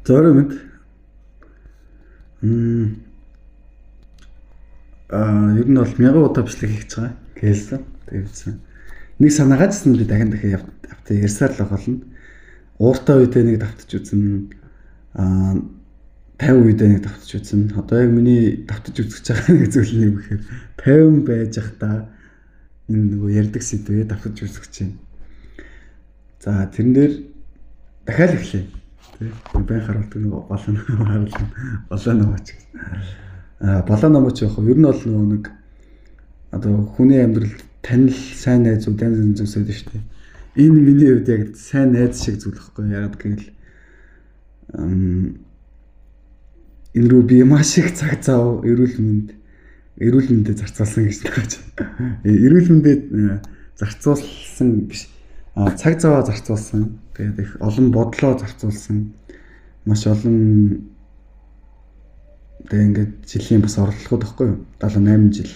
За орой мэд. Ер нь бол 1000 удаа бичлэг хийж байгаа гэлсэн. Тэгсэн. Нэг санаагаа ч гэсэн би дахин дахин явтаа ярьсаар л болно. Ууртай үедээ нэг давтаж үзэн, 50 үедээ нэг давтаж үзэн. Одоо яг миний давтаж үзэж байгаа нэг зүйл нь юу гэхээр 50 байж байхдаа энэ нөгөө ярьдаг сэдвээ давтаж үзэж байна. За тэрэн дээр дахиад эхлэе. Тэ. Байн харуулдаг нөгөө болоо харуулна. Болоо номооч гэсэн. Болоо номооч яг ер нь бол нөгөө нэг одоо хүний амьдралд танил сайн найзууд янз янз зүйлс байдаг шүү дээ. Энэ миний хувьд яг сайн найз шиг зүйл байхгүй. Ягаад гэвэл энэ рүү би маш их цаг зав эрүүл мэндэд зарцуулсан гэж тааж. Эрүүл мэндэд зарцуулсан биш. Цаг заваа зарцуулсан. Тэгээд их олон бодлоо зарцуулсан. Маш олон тэгээд ингээд жилийн бас орлогод байхгүй юу? 78 жил.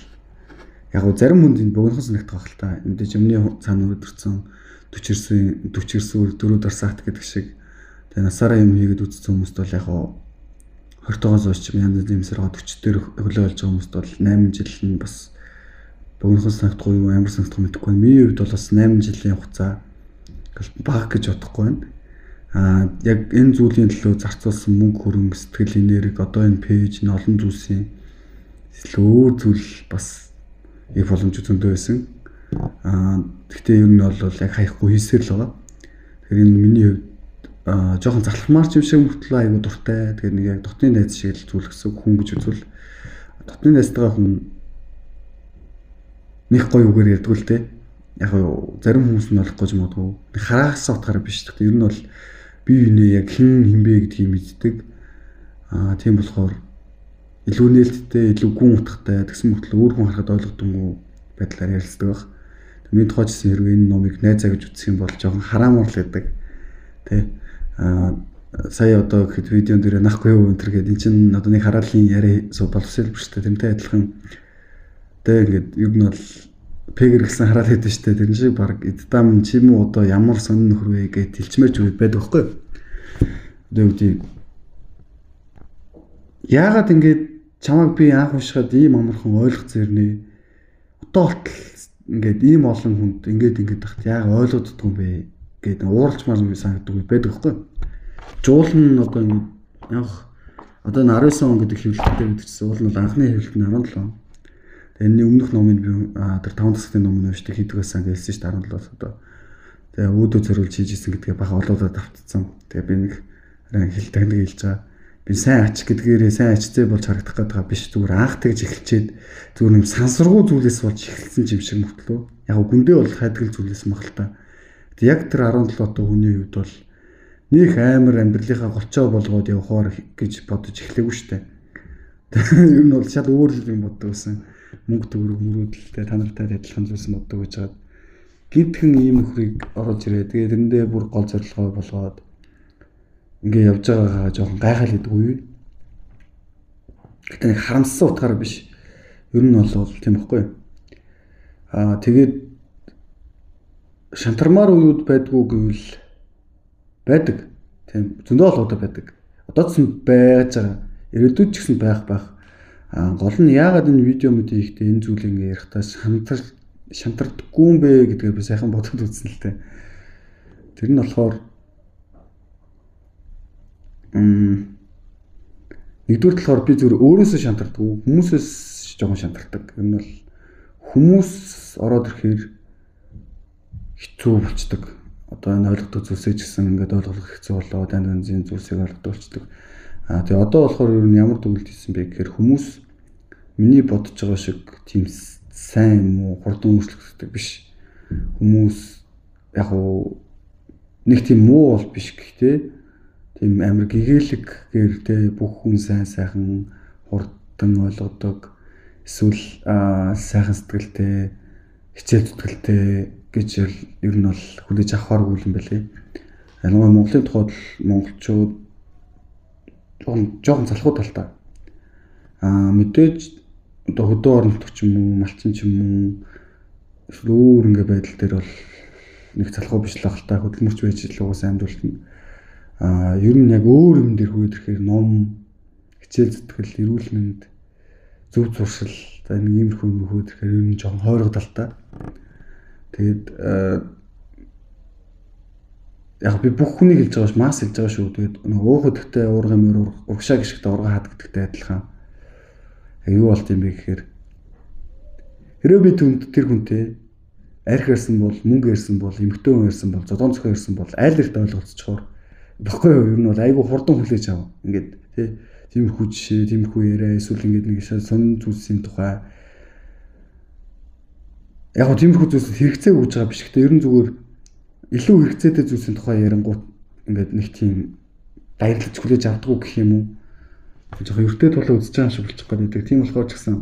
Яг гоо зарим хүнд энэ богинохон санагдах байх л та. Мэдээж юмны цаана өдөрцөн 49 49 4 дарсаат гэдэг шиг. Тэгээд насаараа юм хийгээд үзсэн хүмүүст бол яг гоо 20-тоогоос хойш янз янзын юмсаргаа 40 дээр хөлөө олж байгаа хүмүүст бол 8 жил нь бас богинохон санагдахгүй юу, амар санагдахгүй мэдэхгүй. Миний хувьд бол бас 8 жилийн хугацаа бага гэж бодохгүй байна. Яг энэ зүйлийн төлөө зарцуулсан мөнгө хөрөнгө, сэтгэл энерги, одоо энэ пэйж, энэ олон зүйлсийн илүү өөр зүйл бас их боломж зөндөө байсан. Гэхдээ ер нь бол яг хаяхгүй хийсээр л байгаа. Тэгэхээр энэ миний хувьд жоохон залхмаар ч юм шиг мөртлөө айгуу дуртай. Тэгэхээр нэг яг дотны найз шиг л зүйл гэсэн хүн гэж үзвэл дотны найзтайгаа хүн нэг гоё үгээр ярьдгүй л те. Яг зарим хүмүүс нь ойлгохгүй ч магадгүй. Хараасан утгаараа биш. Гэхдээ ер нь бол бие биенээ яг хэн хинбэ гэдгийг мэддэг. Тийм болохоор илүү нээлттэй, илүү гүн утгатай тэгсэн мөртлөө өөр хүн харахад ойлгодонгүй байдлаар ярилцдаг байх. Миний тухай ч гэсэн хэрвээ энэ номыг найзаа гэж үзэх юм бол жоохон хараамар л гэдэг. Тэ. Сая одоо гэхэд видеон дээр нахгүй юу энэ төр гээд эн чинь одоо нэг хараалын яриа боловсрол биш үү тэрнтэй адилхан. Тэ ингээд ер нь бол пэгэр гэсэн хараал хийдэж штэ тэрэн шиг баг эддам чи юм уу одоо ямар сонин нөхөр вэ гэд хэлчмээр ч үед байдаг байхгүй юу. Одоо юу гэдэг яагаад ингээд чамайг би анх уншихад ийм амархан ойлгоцсон хэрнээ одоо болтол ингээд ийм олон хүнд ингээд тахт яагаад ойлгоддгүй юм бэ гэд ууралчмаар юм санагддаг үед байдаг байхгүй юу. Жуул нь одоо ингээд анх одоо энэ 19 он гэдэг хэвлэлтэй гэдэг чинь уул нь бол анхны хэвлэлт нь 17 он. Тэгээ энэний өмнөх номыг би тэр 5 тасгийн номыг уншдаг хийдэг байсан гэж хэлсэн шүү дээ 17-оос одоо. Тэгээ үүдөө зориулж хийж исэн гэдгээ бага олоодод автцсан. Тэгээ би нэг арай хэл тагнаг хэлж байгаа. Би сайн ач гэдгээрээ сайн ачцээ болж харагдах гээд байгаа биш, зүгээр анх тэгж эхэлчээд зүгээр юм сансаргуу зүйлээс болж эхэлсэн юм шиг мөртлөө. Яг гүндээ бол хайдгал зүйлээс мах л та. Тэг яг тэр 17 тоо хүний хувьд бол нэг амар амьдралынхаа голчоо болгоод явахаар гэж бодож эхлэегүй шүү дээ. Ер нь бол шал өөр юм боддог байсан. Мөнгө төгрөг мөрөөдөлтэй та нартай адилхан зүйлс боддог гэж хагаад гинтхэн ийм нөхрийг оруулж ирээ. Тэгээ тэрэндээ бүр гол зорилгоо болгоод ингээ явж байгаагаа жоохон гайхал гэдэг үе. Гэтэ нэг харамссан утгаараа биш. Ер нь бол тийм байхгүй юу. Тэгээд шантармаар үеуд байдгүй гэвэл байдаг. Тийм зөндөө л удаа байдаг. Одоо ч байж байгаа. Ирээдүйд ч гэсэн байх байх. Гол нь яагаад энэ видео мэдээ хийхдээ энэ зүйлийг ингээ ярихдаа шантардаггүй юм бэ гэдгээ би сайхан бодод үзсэн л дээ. Тэр нь болохоор нэгдүгээр талаар би зүгээр өөрөөсөө шантардаггүй, хүмүүсээс жоохон шантардаг. Энэ бол хүмүүс ороод ирэхээр хэцүү болчдөг. Одоо энэ ойлгодог зүйлсээ ч гэсэн ингээд ойлгох хэцүү болоод янз янзын зүйлсийг ойлгодог болчдөг. Тэгээ одоо болохоор ер нь ямар дүгэлт хийсэн бэ гэхээр хүмүүс миний бодож байгаа шиг тийм сайн юм уу хурдан өөрчлөгддөг биш. Хүмүүс яг уу нэг тийм муу бол биш гэхдээ тийм амар гэгээлэггээр те бүх хүн сайн сайхан хурдан ойлгодог эсвэл сайхан сэтгэлтэй хичээл зүтгэлтэй гэж ер нь бол хүлээж авахааргүй юм байлээ. Ялангуяа Монголын тухайд монголчууд жоохон залхуу талтай. Мэдээж одоо хөдөө орон нутг ч юм уу, малчин ч юм уу эсвэл өөр ингээ байдал дээр бол нэг залхуу биш л ахaltaа хөдөлмөрч байж л угаасаа амьдралт нь. Ер нь яг өөр юм дээр хүрээд ирэхээр ном, хичээл зүтгэл, эрүүл мэнд, зөв зуршил, за нэг иймэрхүү юм хүрээд ирэхээр ер нь жоохон хойрогдолтой. Тэгээд яг би бүх хүнийг хэлж байгаа ш, масс хэлж байгаа шүү. Тэгээд нэг уух өдөртэй уургын мөр урагшаа гიშгтэй ургаа хаад гэдэгтэй адилхан. Яг юу болт юм бэ гэхээр хэрвээ би түнд тэр хүнтэй арх ярьсан бол, мөнгө ярьсан бол, эмэгтэй хүн ярьсан бол, зодон цохион ярьсан бол айл эрт ойлголцохоор баггүй юу? Ер нь бол айгүй хурдан хүлээж аваа. Ингээд тий тиймэрхүү жишээ, тиймэрхүү яриа эсвэл ингээд нэг сонин зүйлсийн тухай яг гоо тиймэрхүү зүйлс хэрэгцээ өгж байгаа биш. Гэтэ ер нь зүгээр илүү хэрэгцээтэй зүйлсийн тухай ярингуут ингээд нэг тийм баярлаж хүлээж авдаггүй гэх юм уу? Жохон өртөө тулаа үзэж байгаа юм шиг болчих гээд байдаг. Тийм болохоор ч гэсэн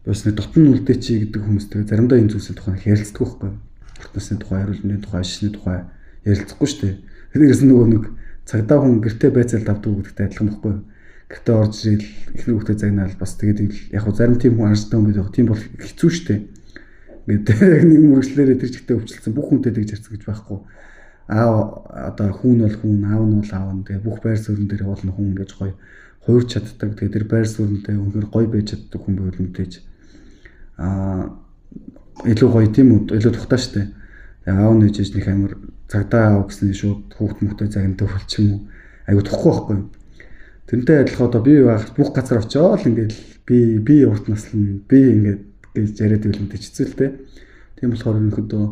бас нэг дотн үлдээчи гэдэг хүмүүстэй заримдаа энэ зүйлсийн тухай ярилцдаг байхгүй. Урт насны тухай, эрүүл мэндийн тухай, ашигны тухай ярилцахгүй шүү дээ. Тэрээс нөгөө нэг цагдаа хүн гэртээ байцаалд авдаг гэдэгтэй адилхан байхгүй. Гэртээ орж ирэл эхнэр хүүхдээ загнаал бас тэгээд яг хөө зарим тийм хүн арчтай хүн байдаг. Тийм бол хэцүү шүү дээ. Ингээд яг нэг мөрөглөлөөрөө тэр чигтээ өвчлөлсөн бүх хүнтэй тэгж ярьсан гэж байхгүй. Аа одоо хүн бол хүн, аав нь бол аав нь. Тэгээ бүх байр суурин дээр явуулна хүн ингэж гоё хувирч чаддаг. Тэгээ тэр байр сууринтай үнэхээр гоё байж чаддаг хүн байвал мэдээж илүү гоё тийм үү? Илүү тухтай шүү дээ. Тэгээ аав нь ээжээж нэг амар цагдаа аав гэсний шууд хүүхд мөхтэй загнадаг болч юм уу? Айгу тухгүй байхгүй юу? Тэрнтэй адилхан одоо би бүх газар очиод ингээд би урт наслна, би ингээд гэж яриад байвал мэдээж хэцүү л дээ. Тийм болохоор ерөнхийдөө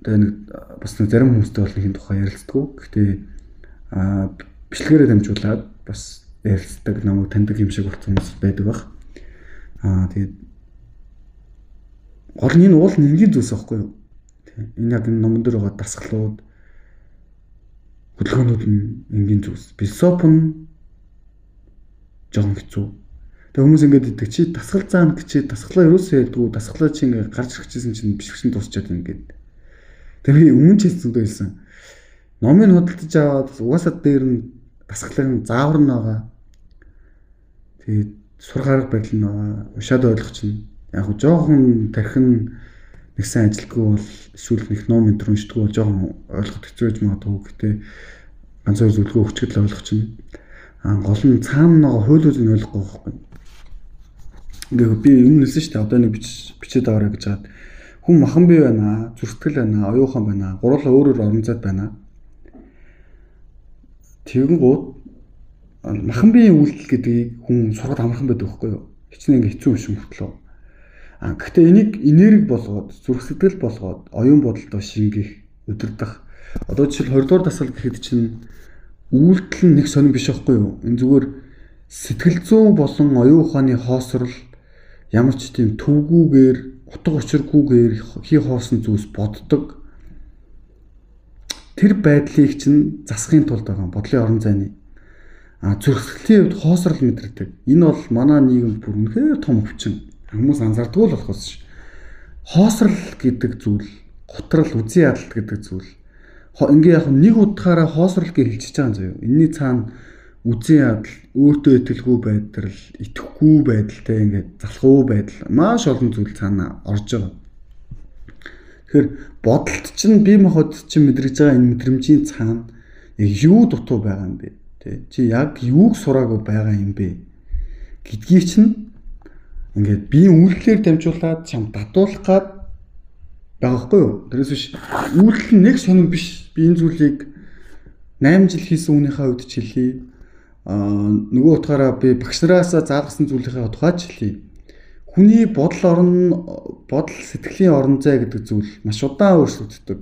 тэгээ нэг бас нэг зарим хүмүүстэй бол нэг тухай ярилцдаггүй. Гэхдээ бичлэгээрээ дамжуулаад бас ярилцдаг, намайг таньдаг юм шиг болсон хүмүүс байдаг бах. Тэгээд гол нь энэ уул нь энгийн зүйлс байхгүй юу? Тийм. Энэ яг энэ номон дээр байгаа дасгалууд, хөдөлгөөнүүд нь энгийн зүйлс. Философи нь жоохон хэцүү. Тэгээ хүмүүс ингээд идэг чи дасгал заана гэж чи дасгалаа ерөөсөө ярьдгүй, дасгалаа чи ингээд гарч ирчихсэн чинь бишгшин дуусчаад ингээд. Тэгээ би өмнө ч хэлсэн дөө хэлсэн. Номыг худалдаж аваад угаасаа дээр нь дасгалын заавар нь байгаа. Тэгээд сурах арга барил нь байгаа. Уншаад ойлгочихно. Яг го жоохон тархин нэг сайн ажилтгүй бол эсвэл нэг ном энэ төр уншдаггүй бол жоохон ойлгоход хэцүү байж магадгүй. Гэтэ ганц хоёр зөвлөгөө өгчөд л ойлгочихно. Гол нь цаана байгаа хуулиудыг ойлгохгүй байхгүй. Ингээ би өмнө хэлсэн шүү дээ. Одоо нэг бичээд аваарай гэж хаад хүн махан бие байна, зүрхтгэл байна, оюухан байна. Гурлаа өөр өөр орон зайд байна. Тэгэнгүүт махан биеийн үйлдэл гэдгийг хүн сургад амархан байдаг байхгүй юу? Хичнээн ингээ хэцүү юм шиг мөртлөө. Гэхдээ энийг энерги болгоод, зүрх сэтгэл болгоод, оюун бодолдоо шингэх, удирдах. Одоо жишээл 20 дугаар дасгал гэхэд чинь үйлдэл нь нэг сонин биш байхгүй юу? Энэ зүгээр сэтгэл зүйн болон оюун ухааны хоосрол ямар ч тийм төвгүүгээр, утга учиргүйгээр хий хоосон зүйлс боддог. Тэр байдлыг чинь засахын тулд байгаа бодлын орон зайны зүрх сэтгэлийн хувьд хоосрол мэдэрдэг. Энэ бол манай нийгэмд бүр үнэхээр том өвчин. Хүмүүс анзаардгүй л болохоос ш. Хоосрол гэдэг зүйл, гутрал, үзэн ядалт гэдэг зүйл. Ингээ яг нэг утгаараа хоосрол гэж хэлчихэж байгаа юм заяа. Энийний цаана үзэн ядал, өөртөө итгэлгүй байдал, итгэхгүй байдалтай ингээд залхуу байдал маш олон зүйл цаана орж байгаа. Тэгэхээр бодолт чинь бие махбод чинь мэдрэж байгаа энэ мэдрэмжийн цаана яг юу дутуу байгаа юм бэ? Тэ? Чи яг юуг сураагүй байгаа юм бэ гэдгийг чинь ингээд биеийн үйлдэлээр дамжуулаад чам дадуулах гад байгаа хгүй юу? Тэрээс биш үйлдэл нь нэг сонин биш. Би энэ зүйлийг 8 жил хийсэн үнийхээ хувьд ч хэлье. Нөгөө утгаараа би багш нараасаа заалгасан зүйлийнхээ тухай ч хэлье. Хүний бодол орон, бодол сэтгэлийн орон зай гэдэг зүйл маш удаан өөрчлөгддөг.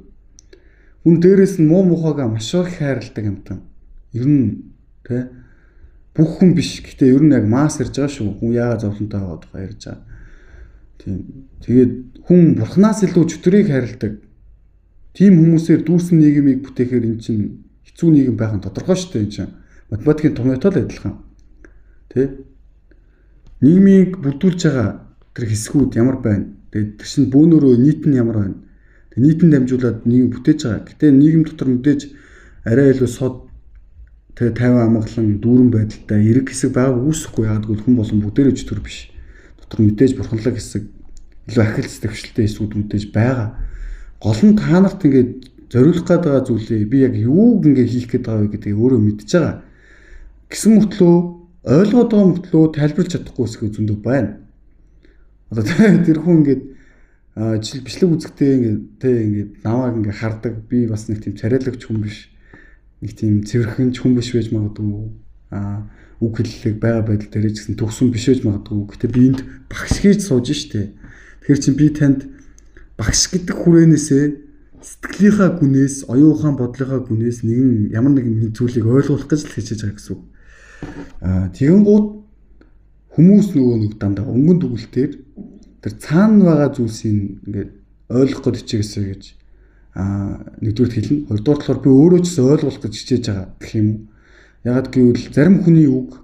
Хүн дээрээс нь муу мухагаа маш их хайрладаг юмтан. Ер нь тэ бүх хүн биш. Гэхдээ ер нь яг масс ярьж байгаа шүү. Хүн яагаад зовлонтой байгаа тухай ярьж байгаа. Тийм. Тэгээд хүн бурхнаас илүү чөтгөрийг хайрладаг. Тийм хүмүүсээр дүүрсэн нийгмийг бүтээхээр эн чинь хэцүү нийгэм байх нь тодорхой шүү дээ эн чинь. Математикийн томьёотой л адилхан. Тэ? Нийгмийг бүрдүүлж байгаа тэр хэсгүүд ямар байна? Тэгээд тэр чинь бөөнөрөө нийт нь ямар байна? Тэгээд нийтэн дамжуулаад нийгэм бүтээж байгаа. Гэтэ нийгэм дотор мэдээж арай илүү сод тэгээ 50 амгалан дүүрэн байдалтай эрэг хэсэг байгааг үүсэхгүй. Яагаад гэвэл хүн болон бүгдээрээ чөтгөр биш. Дотор мэдээж бурханлаг хэсэг, илүү ахил сэтгэвчлэлтэй хэсгүүд мэдээж байгаа. Гол нь та нарт ингээд Зориулах гээд байгаа зүйлээ би яг юуг ингээ хийх гээд байгаа вэ гэдгийг өөрөө мэдж байгаа. Гэсэн мөртлөө ойлгоод байгаа мөртлөө тайлбарлаж чадахгүй хэсэг зөндөө байна. Одоо тэр хүн ингээд жишээл бичлэг үзэхдээ ингээд тэ ингээд намайг ингээд хардаг. Би бас нэг тийм царайлагч хүн биш. Нэг тийм цэвэрхэн ч хүн биш байж магадгүй. Үг хэллэг байгаа байдал дээр ч гэсэн төгсөн биш байж магадгүй. Гэтэ би энд багш хийж сууж штэ. Тэгэхээр чинь би танд багш гэдэг хүрээнээсээ сэтгэлийнхаа гүнээс, оюун ухаан бодлынхаа гүнээс нэгэн ямар нэгэн зүйлийг ойлгуулах гэж л хичээж байгаа гэсэн үг. Тэгэнгүүт хүмүүс нөгөө нэг дандаа өнгөн дүгэлтээр тэр цаана байгаа зүйлсийг ингээд ойлгох гэж хичээгээсэй гэж нэгдүгээр хэлнэ. Хоёрдугаар болохоор би өөрөө ч гэсэн ойлгуулах гэж хичээж байгаа гэх юм уу. Ягаад гэвэл зарим хүний үг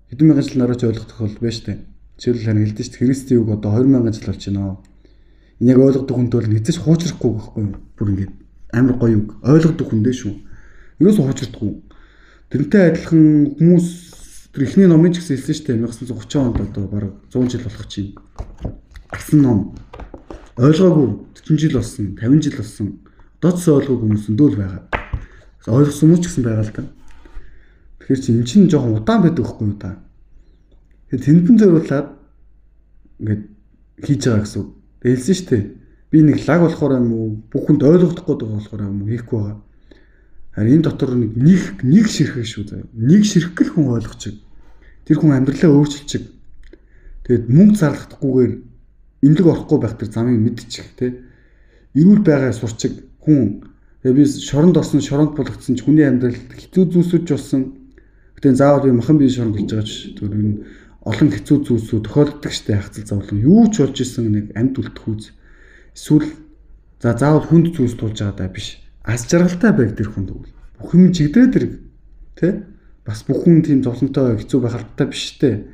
хэдэн мянган жил нараач ойлгох тохиолдол байна штэ. Жишээлбэл харин хэлдэж штэ Христийн үг одоо 20 мянган жил болж байна. Энэ яг ойлгодог хүнд бол хэзээ ч хуучрахгүй байхгүй юу? Бүр ингээд амар гоё үг ойлгодог хүндээ шүү. Ерөөсөө хуучрахгүй. Тэрнтэй адилхан хүмүүс тэр эхний номын ч гэсэн хэлсэн штэ 1930 онд одоо бараг 100 жил болох чинь. Гарсан ном ойлгоогүй 40 жил болсон, 50 жил болсон. Одоо ч ойлгоогүй хүмүүс өндөө л байгаа. Ойлгосон хүмүүс ч гэсэн байгаа л да. Тэгэхээр чи эн чинь жоохон удаан байдаг байхгүй юу та. Тэгэхээр тэндэн зориулаад ингээд хийж байгаа гэсэн үг. Хэлсэн шүү дээ. Би нэг лаг болохоор юм уу, бүх хүнд ойлгохдохгүй байгаа болохоор юм уу хийхгүй байгаа. Харин энэ дотор нэг ширхэг шүү заяа. Нэг ширхэг л хүн ойлгочих. Тэр хүн амьдралаа өөрчилчих. Тэгээд мөнгө зарлахдахгүйгээр имлэг орохгүй байх тэр замыг мэдчих тэ. Эрүүл байгаа сурчиг хүн. Тэгээд би шоронд орсон, шоронд булгацсан ч хүний амьдрал хэцүү зүйлсүүд ч болсон. Гэтэ заавал би махан бие шоронд гэж байгаа ч тэр энэ олон хэцүү зүйлсүүд тохиолддог штэ хацал зовлон. Юу ч болж исэн нэг амьд үлдэх үз. Эсвэл за заавал хүнд зүйлс тулж байгаа даа биш. Аз жаргалтай байг тэр хүнд өгвөл. Бүх юм чигдрээд тэрэг тэ. Бас бүх хүн тийм зовлонтой хэцүү байх албатай биш штэ.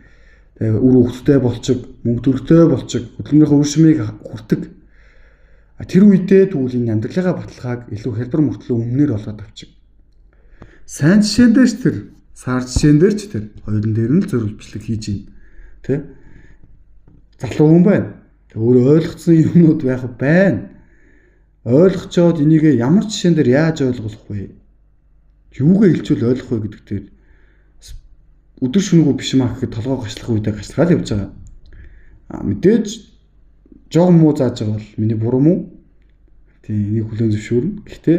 Тэгээ үр хөвгттэй болчих, мөнгө төгрөгтэй болчих, хөдөлмөрийнхөө үр шимийг хүртэг. Тэр үедээ тэгвэл энэ амьдралынхаа баталгааг илүү хялбар мөртлөө өмнөр олгоод авчих. Сайн жишээн дээр ч тэр, сар жишээн дээр ч тэр хоёрын дээр нь л зориулж бичлэг хийж байна. Тэ? Залуу хүн байна. Тэг өөрөө ойлгоцсон юмнууд байх байна. Ойлгочоод энийг ямар жишээн дээр яаж ойлгох вэ? Юугээ хэлчихвэл ойлгох вэ гэдэг дээр өдөр шөнөгүй биш маа гэхэд толгой гашлах үедээ гашлахаа л явж байгаа. Мэдээж жоохон муу зааж байгаа бол миний буруу муу. Тийм энийг хүлээн зөвшөөрнө. Гэхдээ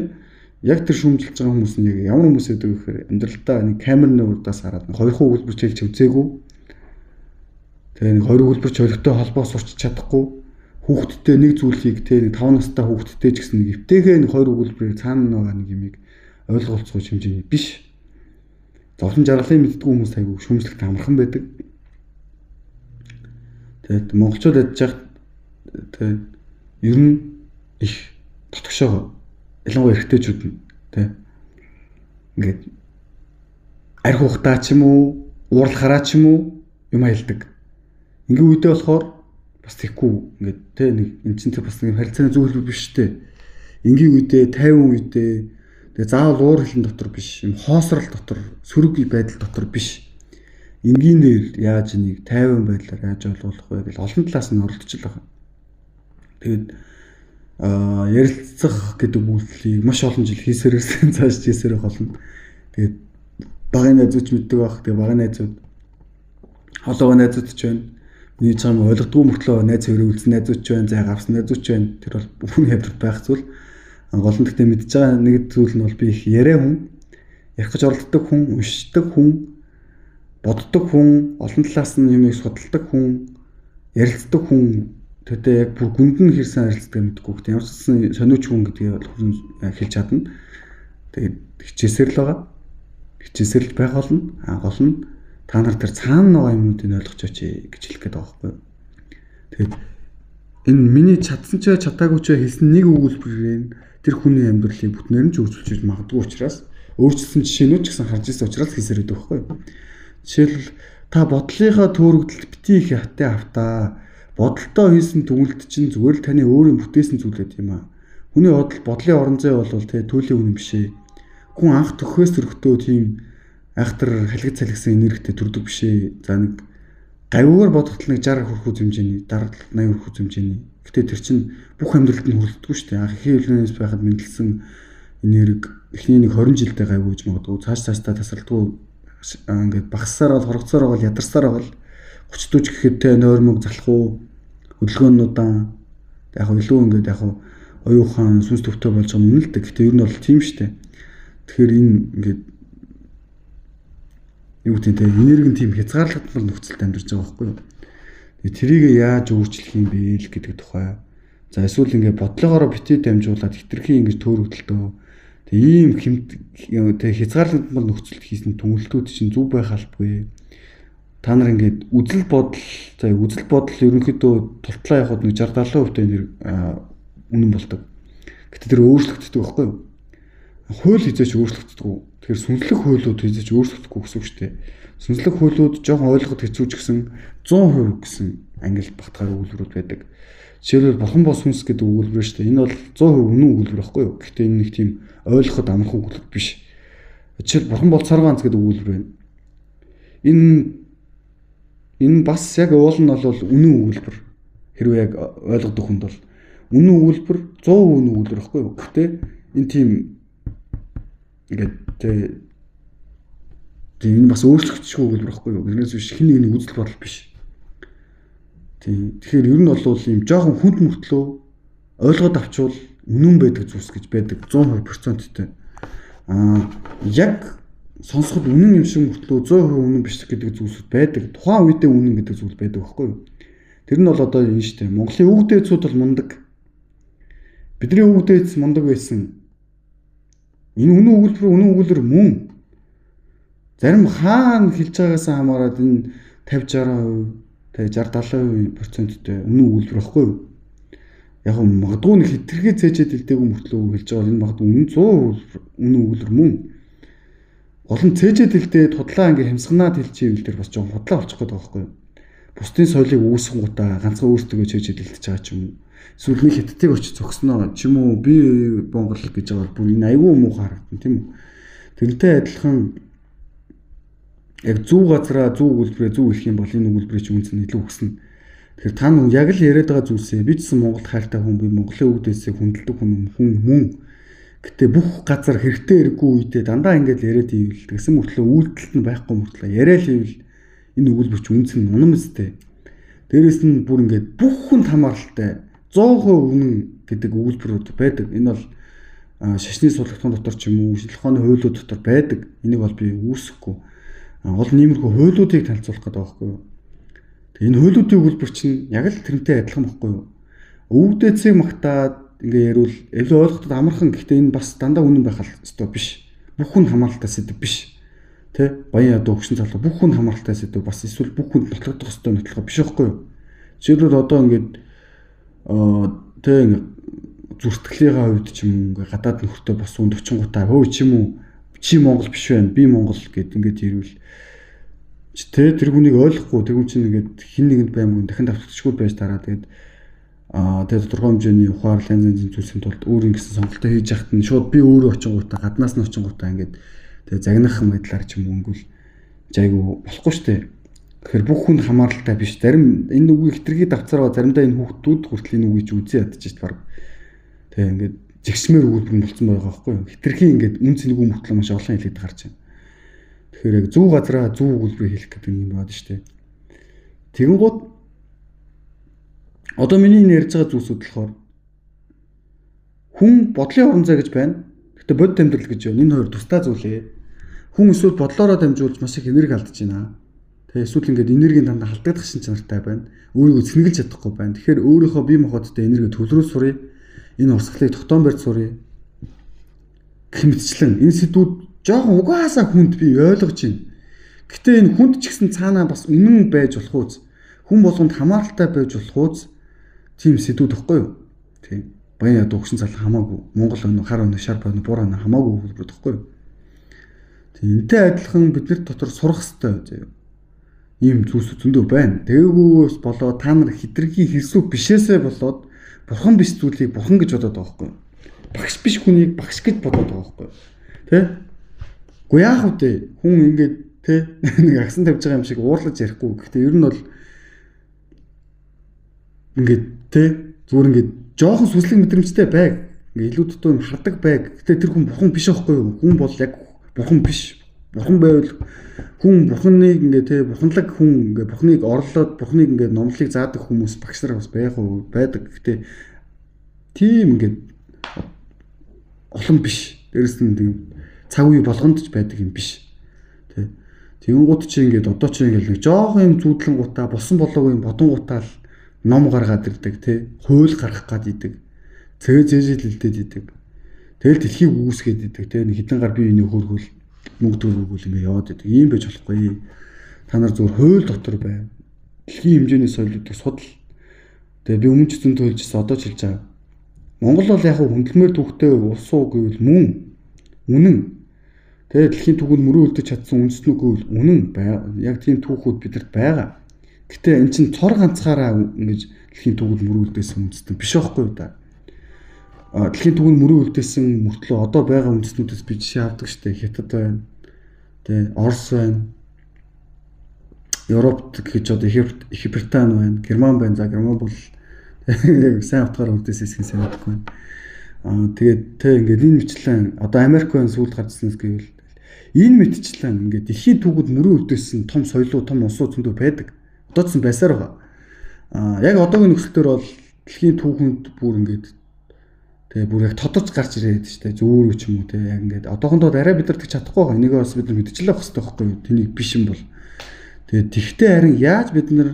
яг тэр шүүмжилж байгаа хүмүүс нь яг ямар хүмүүс байдаг вэ гэхээр амьдралдаа нэг камерны урдаас хараад хоёр хүү өгүүлбэрч хэлж үзээгүй. Тэгээ нэг хоёр өгүүлбэрч холигтой холбоо сурч чадахгүй. Хүүхдтэй нэг зүйлийг тэ нэг 5 настай хүүхдтэй ч гэсэн нэг эвтэйхээ нэг хоёр өгүүлбэрийг цаана байгаа нэг юмыг ойлголцох хэмжээний биш. Зовлон жаргалын мэддэггүй хүмүүс айгүй шүүмжлэлт амархан байдаг. Тэгээд монголчууд ядж яхад тэгээд ер нь их дотгошоо ялангуяа эрэгтэйчүүд нь тэ ингээд арх ухтаа ч юм уу уурлахаараа ч юм уу юм аялдаг. Ингээ үедээ болохоор бас тэгхгүй ингээд тэ нэг эн чинь тэр бас нэг харилцааны зөв хэлбэр биш үү? Энгийн үедээ 50 үедээ тэгээ заавал уур хилэн дотор биш, юм хоосрол дотор, сөрөг байдал дотор биш. Энгийнээр яаж нэг тайван байдлаар яаж ойлгох вэ гэж олон талаас нь оролдож л байгаа. Тэгээд ярилцах гэдэг үйлдэлийг маш олон жил хийсээрсэн цааш хийсээр болно. Тэгээд багын найзууд ч мэддэг байх. Тэгээд багын найзууд холоогоо найзууд ч байна. Миний чам ойлгодгүй мөртлөө найз хоёрыг үлдсэн найзууд ч байна, зай гарсан найзууд ч байна. Тэр бол хүний амьдралд байх зүйл. Гол нь гэхдээ мэдж байгаа нэг зүйл нь бол би их яриа хүн, ярих гэж оролддог хүн, уншдаг хүн, боддог хүн, олон талаас нь юмыг судалдаг хүн, ярилцдаг хүн. Тэгтээ яг бүр гүнд нь хэрсэн харилцдаг мэдгүй. Гэхдээ ямар ч гэсэн сониуч хүн гэдгийг бол хүн хэлж чадна. Тэгээд хичээсээр л байгаа. Хичээсээр л байх болно. Гол нь та нар тэр цаана байгаа юмнуудыг ойлгож очие гэж хэлэх гээд байгаа байхгүй юу. Тэгээд энэ миний чадсан ч чадаагүй ч хэлсэн нэг өгүүлбэрээр тэр хүний амьдралыг бүтнээр нь ч өөрчилж магадгүй учраас өөрчилсөн жишээнүүд ч гэсэн харж ирсэн учраас хийсээр байдаг байхгүй юу. Жишээлбэл та бодлынхаа төөрөгдөлд бити их ятай автаа. Бодолтой хийсэн дүгнэлт чинь зүгээр л таны өөрийн бүтээсэн зүйл байт юм аа. Хүний бодол бодлын орон зай бол тэ төлөв үнэн биш ээ. Хүн анх төхөөс төрөхдөө тийм айхтар халигц салгисан энергитэй төрдөг биш ээ. За нэг Гавьгаар бодоход нэг 60 хүрэх хэмжээний, 70 80 хүрэх хэмжээний. Гэтэ тэр чинь бүх амьдралд нь хүрэлдэггүй шүү дээ. Анх эхийн хөвлөнөөс байхад мэдлсэн энерги эхний нэг 20 жилдээ гавьгүй гэж магадгүй. Цааш цаашдаа тасралтгүй ингээд багассаар бол хоргоцоор бол ядарсаар бол 30 40 гэхэд те нойрмог залах уу, хөдөлгөөнүүдаа яг илүү ингээд яг оюухан сүнс төвтэй болж байгаа юм л дээ. Гэтэ ер нь бол тийм шүү дээ. Тэгэхээр энэ ингээд юу гэдэг те энерги нь тийм хязгаарлагдмал нөхцөлд амьдарч байгаа байхгүй юу? Тэгээ тэрийг яаж өөрчлөх юм бэ л гэдэг тухай. За эсвэл ингээд бодлогоороо бити дамжуулаад хитрхи ингэж төөрөгдөлтөө. Тэгээ ийм хэмт тэ хязгаарлагдмал нөхцөлд хийсэн түнгэлтүүд чинь зөв байх албагүй. Та нар ингээд үзэл бодол, за үзэл бодол ерөнхийдөө тултлаа явахад нэг 60 70% энерги үнэн болдог. Гэтэ тэр өөрчлөгддөг байхгүй юу? Хууль хизээч өөрчлөгддөг. Тэгэхээр сүнслэг хуулиуд хизээч өөрчлөгдөхгүй гэсэн үг шүү дээ. Сүнслэг хуулиуд жоохон ойлгоход хэцүү ч гэсэн 100% гэсэн ангилалд багтахаар өгүүлбэрүүд байдаг. Жишээлбэл бурхан бос сүнс гэдэг өгүүлбэр шүү дээ. Энэ бол 100% үнэн өгүүлбэр байхгүй юу? Гэхдээ энэ нэг тийм ойлгоход амархан өгүүлбэр биш. Жишээл бурхан бол цорын ганц гэдэг өгүүлбэр байна. Энэ бас яг уул нь бол үнэн өгүүлбэр. Хэрвээ яг ойлгодог хүнд бол үнэн өгүүлбэр 100% үнэн өгүүлбэр байхгүй юу? Гэхдээ энэ тийм ингээд тийм энэ бас өөрчлөгдөшгүй өгүүлбэр байхгүй юу? Тэрнээс биш хин нэгний үзэл бодол биш. Тийм. Тэгэхээр ер нь бол ийм жоохон хүнд мөртлөө ойлгоод авчвал үнэн байдаг зүйлс гэж байдаг 100%-тэй. Аа яг сонсоход үнэн юм шиг мөртлөө 100% үнэн биш гэдэг зүйлсүүд байдаг. Тухайн үедээ үнэн гэдэг зүйл байдаг байхгүй юу? Тэр нь бол одоо энэ шүү дээ. Монголын өвөг дээдсүүд бол мундаг. Бидний өвөг дээдс мундаг байсан. Энэ үнэн өгүүлбэр үнэн өгүүлбэр мөн. Зарим хаана хэлж байгаагаас хамаарат энэ 50 60% тэ 60 70%-тэй үнэн өгүүлбэр байхгүй юу? Яг нь магадгүй нэг хитрхи цээжэд илдээгүй мөртлөө хэлж байгаа бол энэ магадгүй үнэн 100% үнэн өгүүлбэр мөн. Гол нь цээжэд илдээд худлаа ингээ хямсганаад хэлчихвэл тэр бас жоохон худлаа болчих гээд байгаа байхгүй юу? Бусдын соёлыг үүсгэн гутаа ганцхан өөртөө цээжэд илдэж байгаа ч юм уу. Эсвэл нэг хятадыг очиж зогсноо ч юм уу би Монгол гэж байгаа бол бүр энэ айгүй муухай харагдана тийм үү. Тэрнтэй адилхан яг зөв газараа зөв өгүүлбэрээ зөв хэлэх юм бол энэ өгүүлбэрийн чинь үнц нь илүү өснө. Тэгэхээр та нүг яг л яриад байгаа зүйлсээ би ч гэсэн Монголд хайртай хүн, би Монголын өвдөөсөө хүндэлдэг хүн мөн. Гэтэ бүх газар хэрэгтэй хэрэггүй үедээ дандаа ингэж яриад ивэл тэгсэн мөртлөө үйлдэлт нь байхгүй мөртлөө яриа л ивэл энэ өгүүлбэр чинь үнц нь унам өстэй. Дээрээс нь бүр ингээд бүх хүнд хамааралтай 100% үнэн гэдэг өгүүлбэрүүд байдаг. Энэ бол шашны судалгаан дотор ч юм уу, шинжлэх ухааны хуулиуд дотор байдаг. Энийг бол би үүсэхгүй. Гол нь иймэрхүү хуулиудыг танилцуулах гэдэг байгаа байхгүй юу? Тэгээ энэ хуулиудын өгүүлбэр чинь яг л тэрнтэй адилхан байхгүй юу? Өвгдээцийг магтаад ингээ яриул илүү ойлгоход амархан. Гэхдээ энэ бас дандаа үнэн байх ёстой биш. Бүх хүн хамааралтай сэдв биш. Тэ? Баян ядуу өгшин залуу бүх хүн хамааралтай сэдв бас эсвэл бүх хүнд нотлогдох ёстой нотлохоо биш байхгүй юу? Жишээлбэл одоо ингээд тэ ингээ зүртгэлийнхаа хувьд ч юм уу ингээ гадаад нөхөртэй босуун 40 гутаа хөө чи юм уу чи Монгол биш байна би Монгол гэд ингээд ирвэл тэ тэр хүнийг ойлгохгүй тэр хүн чинь ингээд хин нэгэнд баймгүй дахин давтагдчихгүй байж тараа тэгээд тэгээд тодорхой хэмжээний ухаарлал янз янзын зүйлсийн тулд өөр ингэсэн сонголтоо хийж яхад нь шууд би өөрөө очингуудаа гаднаас нь очингуудаа ингээд тэгээд загнах байдлаар ч юм уу ингүүл жайгүй болохгүй штэ. Тэгэхээр бүх хүнд хамааралтай биш. Зарим энэ үгийг хитрхи давцараа заримдаа энэ хүүхдүүд хүртэл энэ үгийг ч үзэн ядчих шít баг. Тэгээ ингээд жигшмээр өгүүлбэр нь болцсон байгаа байхгүй юу? Хитрхи ингээд үн цэнгүй мөртлөө маш олон хэлээд гарч байна. Тэгэхээр яг зөв газараа зөв өгүүлбэрийг хэлэх гэдэг юм байна шүү дээ. Тэгэнгүүт одоо миний энэ ярьж байгаа зүйлсүүд болохоор хүн бодлын орон зай гэж байна. Гэтэ бодит амьдрал гэж байна. Энэ хоёр тусдаа зүйл ээ. Хүн эсвэл бодлоороо дамжуулж маш их энерги алдаж байна. Тэгээ эсвэл ингээд энергийн дандаа халдагдах шин чанартай байна. Өөрийгөө цэнгэлж чадахгүй байна. Тэгэхээр өөрийнхөө бие махбодтой энерги төвлөрүүл сурыг. Энэ урсгалыг тогтоон барьж сурыг. Гэх мэтчлэн энэ сэдвүүд жоохон угаасаа хүнд би ойлгож байна. Гэтэ энэ хүнд ч гэсэн цаанаа бас үнэн байж болох үз. Хүн болгонд хамааралтай байж болох үз. Тийм сэдвүүд баггүй юу? Тийм. Баян ядуу өгшин залуу хамаагүй. Монгол өнө, хар өнө, шар өнө, бур өнө хамаагүй өгүүлбэр баггүй юу? Тийм. Энтэй адилхан бид нар дотор сурах хэрэгтэй заяа. Ийм зүйлс зөндөө байна. Тээгүүс болоо та нар хитрхи хэлсүү бишээсээ болоод бурхан биш зүйлийг бурхан гэж бодоод байгаа байхгүй юу? Багш биш хүнийг багш гэж бодоод байгаа байхгүй юу? Тэ? Уу яах вэ? Хүн ингээд тэ нэг агсан тавьж байгаа юм шиг уурлаж ярихгүй. Гэхдээ ер нь бол Ингээд те зүгээр ингээд жоохон сүнслэг мэдрэмжтэй байг. Ингээ илүү дутуу юм хардаг байг. Гэтэ тэр хүн бурхан биш аахгүй юу? Хүн бол яг бурхан биш. Бурхан байвал хүн бурханыг ингээ те бурханлаг хүн ингээ бурханыг орлоод бурханыг ингээ номлыг заадаг хүмүүс багш нар бас байх уу байдаг. Гэтэ тийм ингээ олон биш. Дээрэс нь тийм цаг үе болгонд ч байдаг юм биш. Тэ. Тэгэнгუთ чи ингээд одоо чи ингээд нэг жоохон юм зүүдлэн гутаа болсон болоогүй юм бодонгуудаа л ном гаргаад ирдэг те. Хууль гаргах гад идэг. Цэвэ зээжэл илдээд идэг. Тэгэл дэлхийг үүсгээд идэг те. Нэг хідэн гар бие биений хөргөл мөнгө төгрөгөл ингээ яваад идэг. Ийм байж болохгүй. Та нар зүгээр хууль дотор бай. Дэлхийн хэмжээний соёлуудыг судал. Тэгээ би өмнө ч зүүн төлжсэн одоо ч хэлж байгаа. Монгол бол яг хүндлэмээр түүхтэй улс уу гэвэл мөн. Үнэн. Тэгээ дэлхийн түүхэнд мөрөө үлдэж чадсан үндэстнүүд гэвэл үнэн. Яг тийм түүхүүд бидэрт байгаа. Гэтэ эн чинь цор ганцаараа ингэж дэлхийн түүхэнд мөрөө үлдээсэн үндэстэн биш байхгүй юу да. Дэлхийн түүхэнд мөрөө үлдээсэн мөртлөө одоо байгаа үндэстнүүдээс би жишээ авдаг штэ. Хятад байна. Тэ Орос байна. Европт гэж одоо Их Британи байна, Герман байна. За Герман бол яг сайн утгаар үлдээсэн хэсгийг сайн мэдгүй байна. Тэгээд тэ ингээд энэ мэтлэн одоо Америк байна сүүлд гарчсанаас гэвэл энэ мэтчлэн ингээд дэлхийн түүхэнд мөрөө үлдээсэн том соёлуу, том улсууд зөндөө байдаг. Одоо ч байсаар байгаа. Яг одоогийн нөхцөл төр бол дэлхийн түүхэнд бүр ингээд тэгээ бүр яг тодорч гарч ирээд штэ зөөрөө ч юм уу те яг ингээд одоохондоо арай бид нар тэгж чадахгүй байгаа. Энийг бас бид нар мэдчихлээ байх хэрэгтэй байхгүй юу? Тэнийг биш юм бол. Тэгээд тэгтээ харин яаж бид нар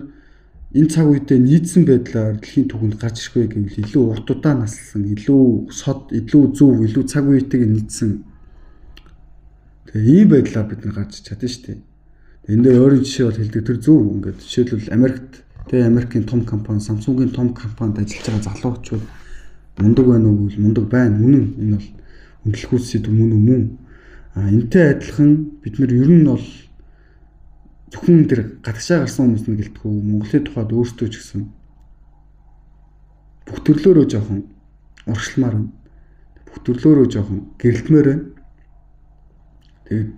энэ цаг үедээ нийцсэн байдлаар дэлхийн түүхэнд гарч ирэх вэ гэвэл илүү урт удаан наслсан, илүү сод, илүү зөв, илүү цаг үетэйг нийцсэн. Тэгээ ийм байдлаар бид нар гарч чадна штэ. Энэ дээр өөрийн жишээ бол хэлдэг тэр зөв ингээд жишээлбэл Америкт тэ Америкийн том компани, Samsung-ийн том компанид ажиллаж байгаа залуучууд мундаг байна уу гэвэл мундаг байна. Үнэн энэ бол үнэлэхүйц мөн үү мөн. Энтэй адилхан бид нар ер нь бол зөвхөн тэр гадагшаа гарсан хүмүүс нь гэлтгүү Монголын тухайд өөрсдөө ч гэсэн бүх төрлөөрөө жоохон урагшламаар байна. Бүх төрлөөрөө жоохон гэрэлтмээр байна. Тэгээд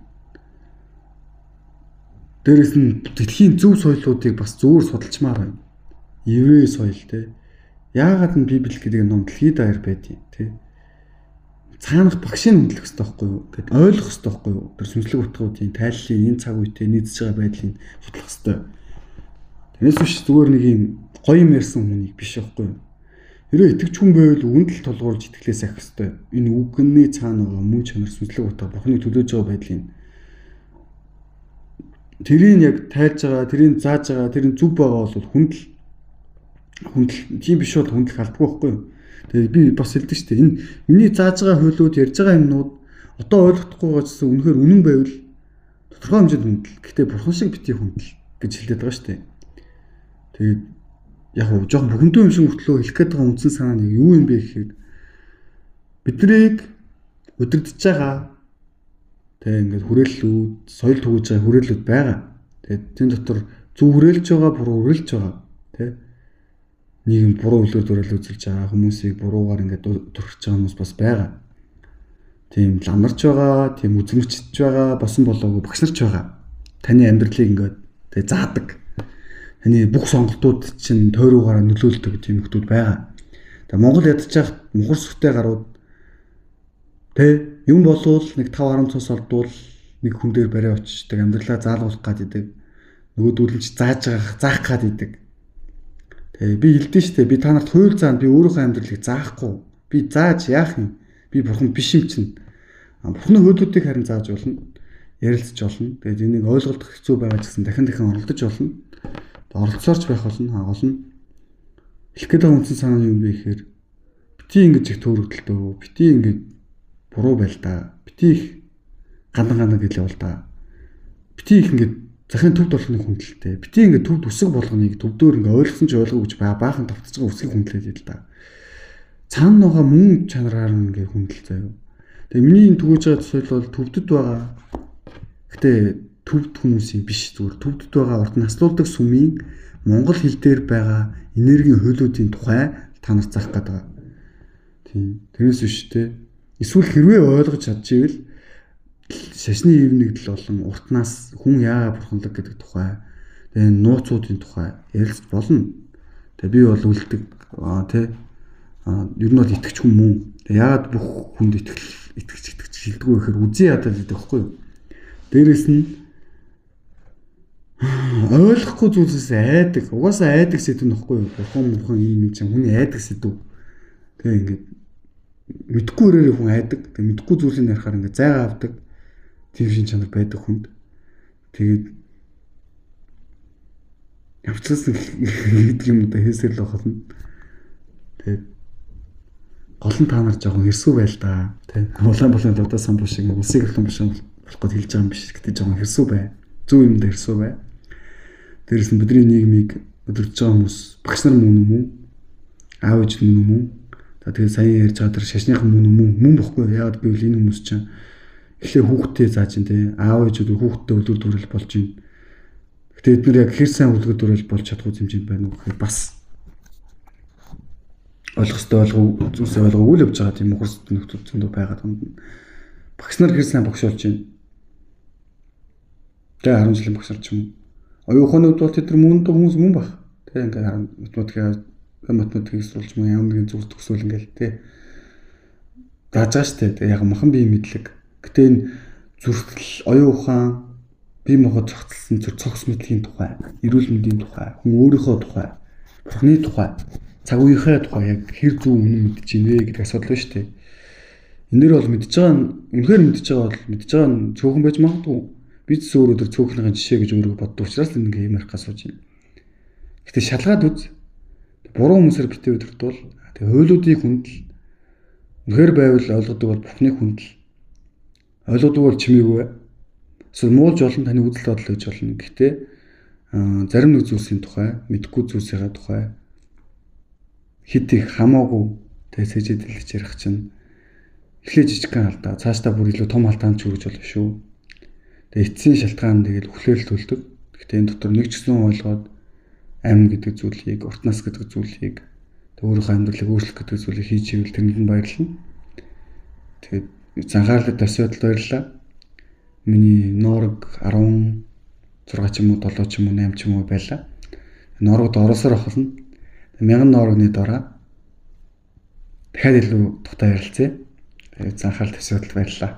дээрэс нь дэлхийн зөв соёлуудыг бас зөвөр судалчмаар байна. Еврей соёл те. Яагаад нь Библи гэдэг ном дэлхийд даяар байдیں۔ Тэ. Цаанах багшийг үнэлэх хэрэгтэй байхгүй юу? Гэт ойлгох хэрэгтэй байхгүй юу? Тэр сүнслэг утгуудын тайллын энэ цаг үетэй нийцж байгаа байдлыг судлах хэрэгтэй. Тэрнээс биш зүгээр нэг юм гоё юм ярьсан хүнийг биш байхгүй юу? Хэрвээ итгэж хүн байвал үгэнд л тулгуурлаж итгэлээс авах хэрэгтэй. Энэ үгний цаана байгаа мөн чанар сүнслэг утга Бурхны төлөөж байгаа байдлыг тэрийг яг тайлж байгаа, тэрийг зааж байгаа, тэр нь зөв байгаа бол хүндэл тийм биш бол хүндлэх албагүй байхгүй юу? Тэгээд би бас хэлдэг шүү дээ. Энэ миний зааж байгаа хуулиуд, ярьж байгаа юмнууд одоо ойлгохгүй байгаа ч гэсэн үнэхээр үнэн байвал тодорхой хэмжээнд хүндэл. Гэхдээ бурхан шиг битгий хүндэл гэж хэлээд байгаа шүү дээ. Тэгээд яг уу жоохон бүхэндүү юм шиг мөртлөө хэлэх гээд байгаа үндсэн санаа нь юу юм бэ гэхээр биднийг удирдах байгаа тэг ингээд хүрээллүүд, соёл түгэж байгаа хүрээллүүд байгаа. Тэгээд тэн дотор зөв хүрээлж байгаа, буруу хүрээлж байгаа. Тэ нийгэм буруу үлгэр дуурайл үзүүлж байгаа хүмүүсийг буруугаар ингээд төрхөж байгаа хүмүүс бас байгаа. Тийм ламарч байгаа, тийм үзмэрчж байгаа, босон болоогүй багш нарч байгаа. Таны амьдралыг ингээд тэг заадаг. Таны бүх сонголтууд чинь тойруугаараа нөлөөлдөг тийм хүмүүс байгаа. Тэгээ Монгол ядчих мухар сүхтэй гарууд тэ юм болвол нэг 5 10 цус олдвол нэг хүн дээр барай очиждаг, амьдралаа заалгуулах гад идэг. Нөгөөдөл нь ч зааж байгаа, заах гад идэг. Тэгээ би хэлдэж штэ би та нарт хууль заана, би өөрийнхөө амьдралыг заахгүй. Би зааж яах юм? Би бурхан биш юм чинь. Бурханы хуулиудыг харин зааж болно. Ярилцж болно. Тэгээд энийг ойлголт хэцүү байгаа ч гэсэн дахин дахин оролдож болно. Оролцоорч байх болно. Гол нь хэлэх гээд байгаа үндсэн санаа нь юу юм бэ гэхээр бити ингэж их төөрөгдөлтөө, бити ингэж буруу байл та. Бити их гандан гандан гэлээ бол та. Бити их ингэж захын төвд болгоны хүндлэлтэй. Бити ингээд төвд үсэг болгоныг төвдөөр ингээд ойлгосон ч ойлгоогүй гэж баахан давтаж байгаа үсгийг хүндлээд л да. Цаана байгаа мөн чанараар нь ингээд хүндлэл заяа. Тэгээ миний энэ түгэж байгаа төсөөл бол төвдөд байгаа. Гэтэ төвд хүмүүсийн биш зүгээр төвдөд байгаа урд наслуулдаг сүмийн монгол хэл дээр байгаа энергийн хуулиудын тухай та нарт заах гээд байгаа. Тийм. Тэрнээс биш те. Эсвэл хэрвээ ойлгож чадчихвэл шашны ив нэгдэл болон уртнаас хүн яагаад бурханлаг гэдэг тухай, тэгээ нууцуудын тухай ярилцж болно. Тэгээ би бол үлдэг тий. Ер нь бол итгэж хүн мөн. Тэгээ яагаад бүх хүнд итгэж хилдэггүй гэхээр үзий ядаад байдаг байхгүй юу? Дээрээс нь ойлгохгүй зүйлсээс айдаг. Угаасаа айдаг сэдв нөхгүй юу? Бурхан мурхан юм юм чинь хүний айдаг сэдв. Тэгээ ингээд мэдхгүй өрөөрэй хүн айдаг. Тэгээ мэдхгүй зүйлийг ярихаар ингээд зайгаа авдаг. Тийм шин чанар байдаг хүнд. Тэгээд явцласан гэдэг юм да хийсэр л байна. Тэгээд гол нь та нар жоохон хэрсүү байл та. Тэ улаан болон лудаа самбуу шиг улсын гэрлэн бушин болох гээд хэлж байгаа юм биш. Гэтэ жоохон хэрсүү бай. Зөв юм дээр хэрсүү бай. Дээрээс нь бидний нийгмийг өдөрж байгаа хүмүүс багш нар мөн үү? Аав ээж мөн үү? За тэгээд сая ярьж байгаа тэр шашныхан мөн үү? Мөн бохгүй. Яагаад гэвэл энэ хүмүүс чинь эхлээ хүүхдээ зааж чинь тэ аав ээжүүд хүүхдтэй үлгэр дуурайл болж байна. Гэтэ эдгээр яг хэр сайн үлгэр дуурайл болж чадахгүй хэмжээнд байна уу гэхээр бас ойлгох ёстой ойлгоо зүйлсээ ойлгоогүй л явж байгаа тийм ухарс нөхцөл зөндөө байгаа дунд нь багш нар хэр сайн багш болж байна. Тэгээ 10 жилийн багш нар ч юм уу. Оюун ухааны хувьд бол тэд нар мөн хүмүүс мөн баг. Тэгээ ингээд математикийг сурч мөн ямар нэгэн зүйлс төгсөөл ингээл тэ зааж байгаа штэ. Тэгээ яг махан бие мэдлэг. Гэтэ энэ зүрхтэл оюун ухаан бие махбод зохицолсон зүр цогц мэдлэгийн тухай, эрүүл мэндийн тухай, хүн өөрийнхөө тухай, бурхны тухай, цаг үеийнхээ тухай яг хэр зөв үнэн мэдэж ийн вэ гэдэг асуудал байна штэ. Энэ дэр бол мэдж байгаа нь үнэхээр мэдж байгаа бол мэдж байгаа нь цөөхөн байж магадгүй. Би ч өөрөө тэр цөөхнийхэн жишээ гэж өөрийгөө боддог учраас ингээ юм ярих асууж байна. Гэтэ шалгаад үз. Буруу хүмүүсээр битээ өдөртвөл тэгээ хуйлуудыг хүндэл үнэхээр байвал ойлгодог бол бурхныг хүндэл ойлгодог бол чимээгүй. Эсвэл муулж олон таны үзэл бодол гэж болно. Гэхдээ зарим нэг зүйлсийн тухай, мэдгүй зүйлсийнхаа тухай хэд их хамаагүй тэгээ сэжид дэлгэж ярих чинь эхлээ жижигхэн алдаа, цаашдаа бүр илүү том алдаанд ч хүрэж болно шүү. Тэгээ эцсийн шалтгаан тэгэл хүлээл төлдөг. Гэхдээ энэ дотор нэг ч гэсэн ойлгоод ам гэдэг зүйлийг, урт нас гэдэг зүйлийг, тэг өөрийнхөө амьдралыг өөрчлөх гэдэг зүйлийг хийж ивэл тэрэнд нь баярлана. Тэгээд анхаарлаа тавьсад баярлалаа. Миний ноорог 16 ч юм уу, 7 ч юм уу, 8 ч юм уу байлаа. Ноорогд оросоор охолно. 1000 ноорогны дараа дахиад илүү тухтай ярилцъя. Тэгээд анхаарал тавьсад баярлалаа.